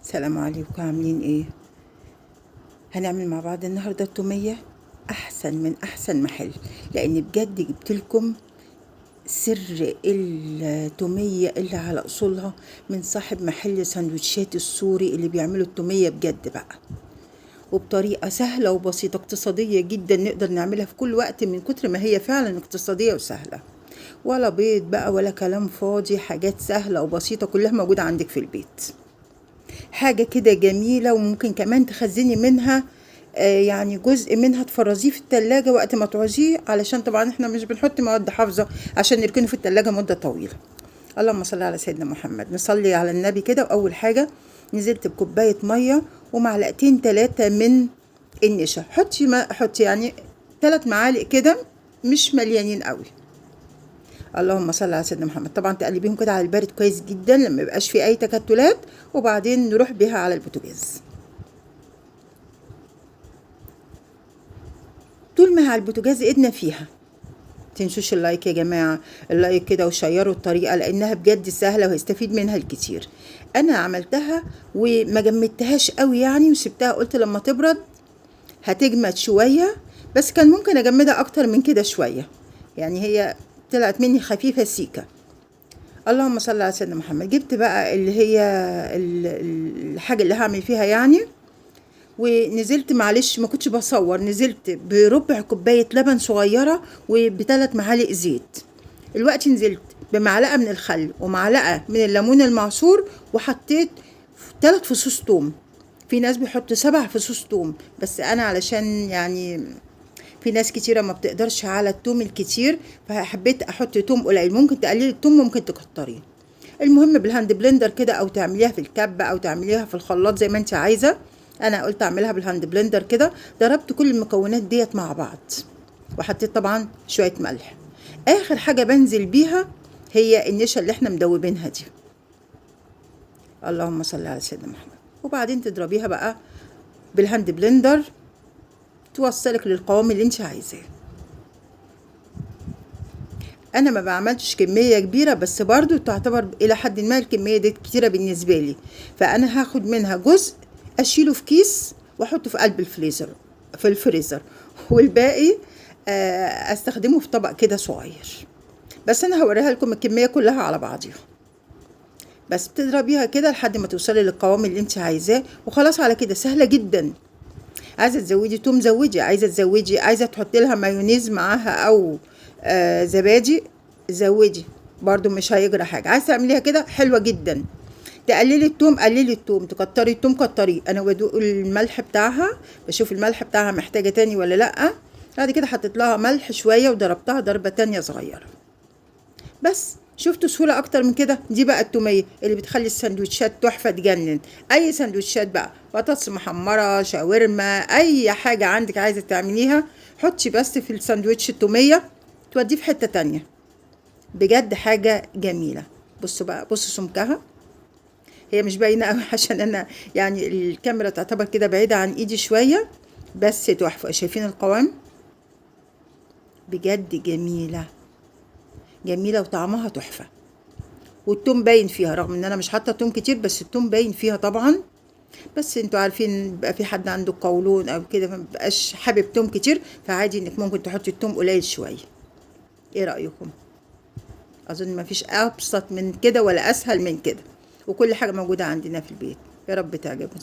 السلام عليكم، عاملين ايه؟ هنعمل مع بعض النهارده التوميه احسن من احسن محل، لان بجد جبت لكم سر التوميه اللي على اصولها من صاحب محل سندوتشات السوري اللي بيعملوا التوميه بجد بقى، وبطريقة سهلة وبسيطة اقتصادية جدا نقدر نعملها في كل وقت من كتر ما هي فعلا اقتصادية وسهلة. ولا بيض بقى ولا كلام فاضي، حاجات سهلة وبسيطة كلها موجودة عندك في البيت. حاجة كده جميلة، وممكن كمان تخزني منها يعني جزء منها تفرزيه في التلاجة وقت ما تعوزيه، علشان طبعا احنا مش بنحط مواد حافظة عشان نركنه في التلاجة مدة طويلة. اللهم صل على سيدنا محمد. نصلي على النبي كده. وأول حاجة نزلت بكوباية مية ومعلقتين 3 من النشا، حطي يعني 3 معالق كده مش مليانين قوي. اللهم صل على سيدنا محمد. طبعا تقلبيهم كده على البارد كويس جدا لما يبقاش فيه اي تكتلات، وبعدين نروح بيها على البوتاجاز. طول ما هي على البوتاجاز ايدنا فيها. تنسوش ال like يا جماعة، ال like كده وشيروا الطريقة لانها بجد سهلة وهيستفيد منها الكتير. انا عملتها وما جمدتهاش قوي يعني، وسبتها قلت لما تبرد هتجمد شوية، بس كان ممكن اجمدها اكتر من كده شوية، يعني هي طلعت مني خفيفة سيكه. اللهم صل على سيدنا محمد. جبت بقى اللي هي الحاجة اللي هعمل فيها يعني، ونزلت، معلش ما كنتش بصور، نزلت بربع كوباية لبن صغيرة وبثلاث معالق زيت. الوقت نزلت بمعلقه من الخل ومعلقة من الليمون المعصور، وحطيت 3 فصوص توم. في ناس بيحط 7 فصوص توم، بس انا علشان يعني في ناس كتيرة ما بتقدرش على التوم الكتير، فحبيت احط توم قليل. ممكن تقللي التوم ممكن تكتريه. المهم بال hand blender كده، او تعمليها في الكبه او تعمليها في الخلاط زي ما انت عايزه. انا قلت اعملها بال hand blender كده. ضربت كل المكونات ديت مع بعض، وحطيت طبعا شوية ملح. اخر حاجة بنزل بيها هي النشا اللي احنا مدوبينها دي. اللهم صل على سيدنا محمد. وبعدين تضربيها بقى بال hand blender توصلك للقوام اللي انت عايزاه. انا ما بعملش كمية كبيرة، بس برضو تعتبر الى حد ما الكمية دي كتيرة بالنسبة لي، فانا هاخد منها جزء اشيله في كيس واحطه في قلب الفريزر، والباقي استخدمه في طبق كده صغير. بس انا هوريها لكم الكمية كلها على بعضيها. بس بتضربيها كده لحد ما توصلي للقوام اللي انت عايزاه، وخلاص على كده. سهلة جدا. عايزه تزودي توم زودي، عايزه تزودي، عايزه تحطي لها مايونيز معاها او زبادي زودي، برضو مش هيجرى حاجة. عايزه تعمليها كده حلوة جدا. تقللي التوم قللي التوم، تكتري التوم كتريه. انا بدوق الملح بتاعها، بشوف الملح بتاعها محتاجه تاني ولا لا. بعد كده حطيت لها ملح شوية وضربتها ضربه تانية صغيرة. بس شفتوا سهولة اكتر من كده؟ دي بقى التوميه اللي بتخلي السندوتشات تحفة تجنن. اي سندوتشات بقى، بطاطس محمرة، شاورما، اي حاجة عندك عايزه تعمليها، حطي بس في السندوتش التوميه توديه في حتة تانية. بجد حاجة جميلة. بصوا بقى، بصوا سمكها، هي مش باينة قوي عشان انا يعني الكاميرا تعتبر كده بعيدة عن ايدي شوية، بس تحفة. شايفين القوام؟ بجد جميلة جميلة وطعمها تحفة، والتوم باين فيها رغم ان انا مش حاطه توم كتير، بس التوم باين فيها طبعا. بس انتوا عارفين بيبقى في حد عنده قولون او كده فما بيبقاش حابب توم كتير، فعادي انك ممكن تحطي التوم قليل شوية. ايه رايكم؟ اظن ما فيش ابسط من كده ولا اسهل من كده، وكل حاجة موجودة عندنا في البيت. يا رب تعجبكم.